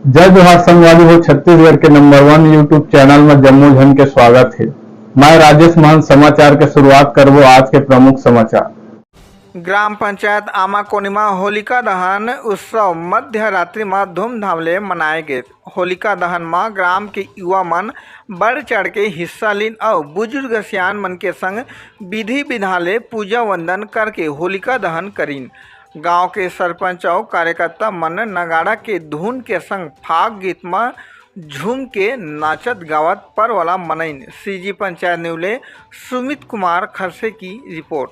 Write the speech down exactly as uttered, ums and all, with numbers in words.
जय जोहार संगवारी हो, छत्तीसगढ़ के नंबर वन YouTube चैनल में जम्मो झन के स्वागत हे। मैं राजेश महंत। समाचार के शुरुआत करबो आज के प्रमुख समाचार। ग्राम पंचायत आमाकोनी म होलिका दहन उत्सव मध्य रात्रि म धूमधाम ले मनाए गे। होलिका दहन म ग्राम के युवा मन बढ़ चढ़ के हिस्सा लीन अउ बुजुर्ग सियान मन के संग विधि विधान ले पूजा वंदन करके होलिका दहन करीन। गांव के सरपंच अउ कार्यकर्ता मन नगाड़ा के धुन के संग फाग गीत म झूम के नाचत गावत पर्व ला मनइन। सीजी पंचायत न्यूज ले सुमित कुमार खरसे की रिपोर्ट।